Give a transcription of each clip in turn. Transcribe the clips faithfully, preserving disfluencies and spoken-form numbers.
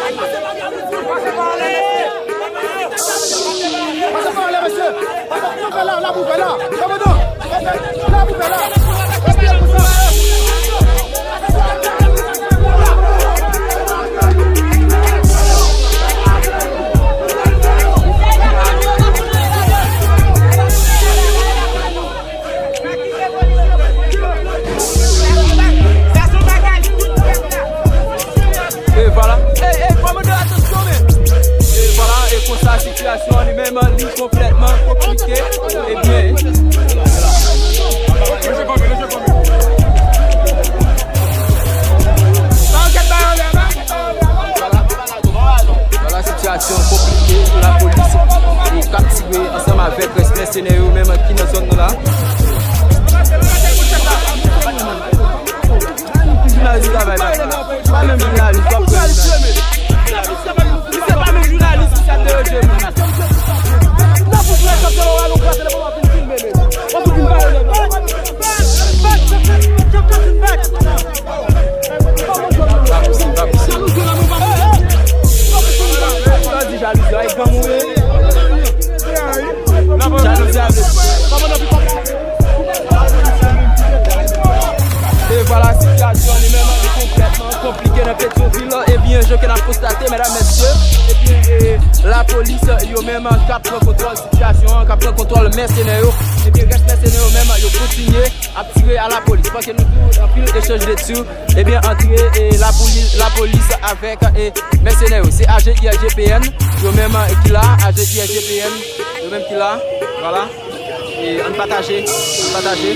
Pase pa la, mesye! Pase pa la, la pou fè la! Kòmandan! La pou fè la! E vwala. Ey, ey, kòmandan, atansyon, men. E vwala, e konsa sitiyasyon an li menm, li konplètman konplike. Ebyen, vwala sitiyasyon konplike pou lapolis e k ap tire ansanm avèk rès mèsenè yo menm ki nan zòn nan la. Jounalis travay pa sa. Pa menm jounalis, pa menm jounalis. Misye pa menm jounalis, misye ap deranje moun. Pa posib, pa posib. Sa di jalouzi, ay, granmoun. Jalouzi avèk. E vwala sitiyasyon li menm li konplètman konplike nan Petyonvil. Ebyen, jan ke n ap konstate, medam, mesye, ebyen, e, lapolis yo menm k ap pran kontwòl sitiyasyon an, k ap pran kontwòl mèsenè yo. Ebyen, rès mèsenè yo menm, yo kontinye ap tire a lapolis. Fò ke nou di anpil echanj de tir, ebyen, antre, e, lapoli-, lapolis avèk, e, mèsenè yo. Se ajan I R G P N yo menm, e, ki la, ajan I R G P N yo menm ki la. Vwala. E ann pataje, ann pataje.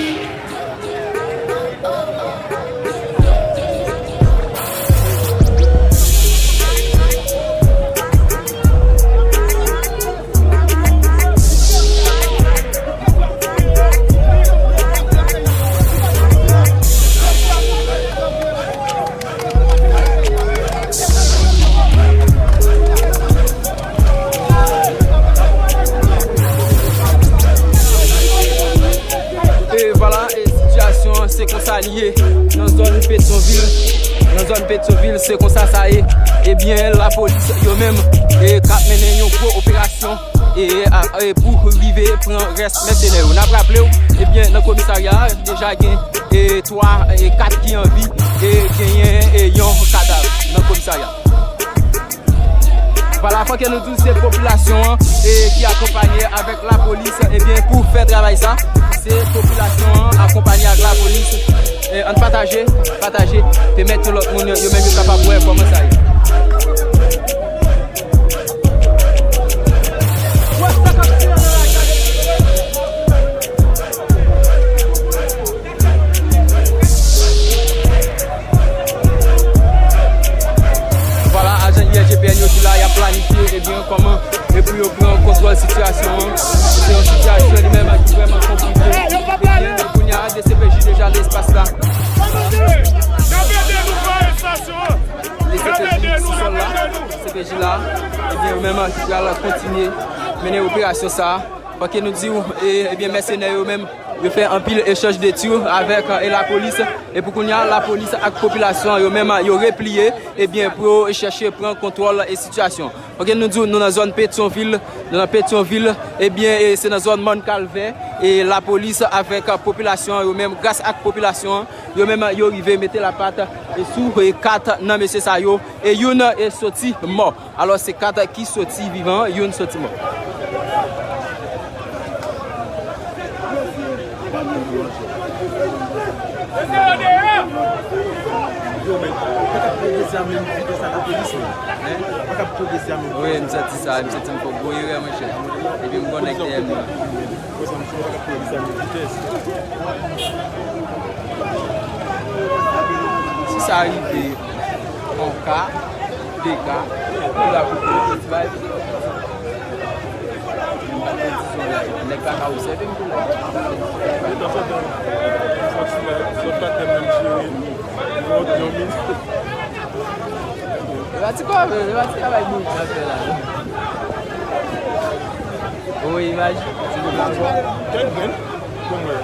E vwala, e sitiyasyon an, se konsa li ye nan zòn Petyonvil. Nan zòn Petyonvil, se konsa sa ye. Ebyen, lapolis yo menm, e, k ap mennen yon gwo operasyon, e, a, e, pou rive pran rès mèsenè yo. N ap raple w, ebyen, nan komisarya a, deja gen, e, twa, e, kat ki an vi, e genyen, e, yon kadav nan komisarya. Vwala, fò ke nou di w se popilasyon an, e, ki akonpanye avèk lapolis, ebyen, pou fè travay sa. Se popilasyon an akonpanye ak lapolis. E, ann pataje, pataje, pèmèt yon lòt moun, yo menm yo kapab wè kòman sa ye. Vwala, ajan I R G P N yo ki la, y ap planifye, ebyen, kòman e pou yo pran kontwòl sitiyasyon an. Se yon sitiyasyon li menm ki vrèman konplike. Ebyen, kounye a, D C P J deja nan espas la. D C P J sou sòl la, D C P J la, ebyen, yo menm ki pral kontinye mennen operasyon sa a. Fò ke nou di w, e, ebyen, mèsenè yo menm, yo fè anpil echanj de tir avèk, e, lapolis. E pou kounye a, lapolis ak popilasyon an, yo menm, yo repliye, ebyen, pou yo chèche pran kontwòl, e, sitiyasyon. Fò ke nou di w, nou nan zòn Petyonvil, nou nan Petyonvil, ebyen, e, se nan zòn Mòn Kalvè, e, lapolis avèk, e, popilasyon an, yo menm, gras ak popilasyon an, yo menm, yo rive mete lapat, e, sou, e, kat nan mesye sa yo, e youn, e, soti mò. Alò, se kat ki soti vivan, youn soti mò. Yo, men, pa ka pwogrese a menm vitès a lapolis, non. Hein? Pa ka pwogrese a menm vitès. Wi, m santi sa, m santi m fè gwo erè, monchè. Epi m konnen K T M nan. Si sa rive yon ka, de ka, nou la pou fè yon ti bay. Nèg la ka obsève m tou la. Etan sa tan, sòt sou la, sòt pa tèm nan m cheri. Yon, yon minit. E pa ti kòve, e pa ti travay bouch n ap fè la. Ou wè imaj? Ti bout la ankò. Kèk grenn? Bon, mwen.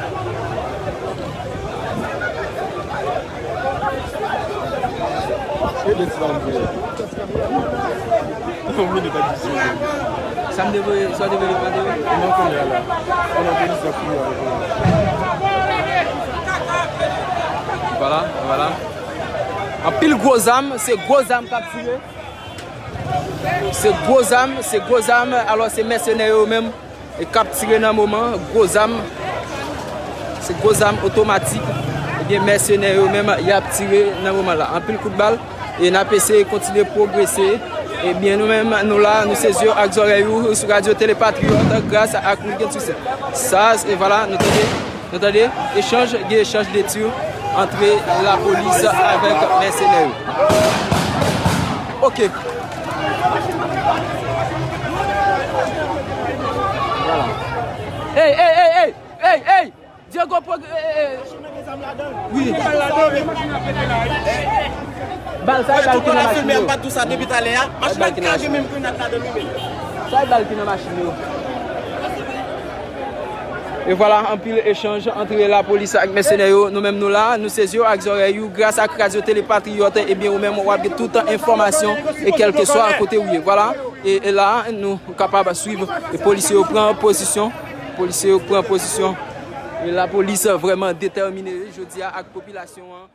Sa m te voye, sa w te voye mande yo? Mwen konnen la. Mwen nan polis la fini avèk mwen. Vwala, vwala. Anpil gwo zam, se gwo zam k ap tire. Se gwo zam, se gwo zam. Alò, se mèsenè yo menm e k ap tire nan moman, gwo zam. Se gwo zam otomatik. Ebyen, mèsenè yo menm, y ap tire nan moman la. Anpil kout bal. E n ap eseye kontinye pwogrese. Ebyen, nou menm, nou la, nou se zye ak zòrèy ou sou Radyo Tele Patriyòt, gras ak Wilgen Succès. Sa, se, vwala, nou tande, nou tande, echanj, gen echanj de tir antre lapolis avèk mèsenè yo. Ok. Vwala. Ey, ey, ey, ey, ey, ey! Diego Pog-, ey, ey, ey. Wi. Bal, sa e bal ki nan machin yo. Sa e bal ki nan machin yo. Sa e bal ki nan machin yo. E vwala, anpil echanj antre lapolis ak mèsenè yo. Nou menm nou la, nou se zye ak zòrèy ou, gras ak Radyo Tele Patriyòt, ebyen ou menm w ap gen tout enfòmasyon e kèlkeswa kote ou ye. Vwala, e, e la, nou kapab swiv e polisye yo pran pozisyon. Polisye yo pran pozisyon. E lapolis vrèman detèmine jodi a ak popilasyon an.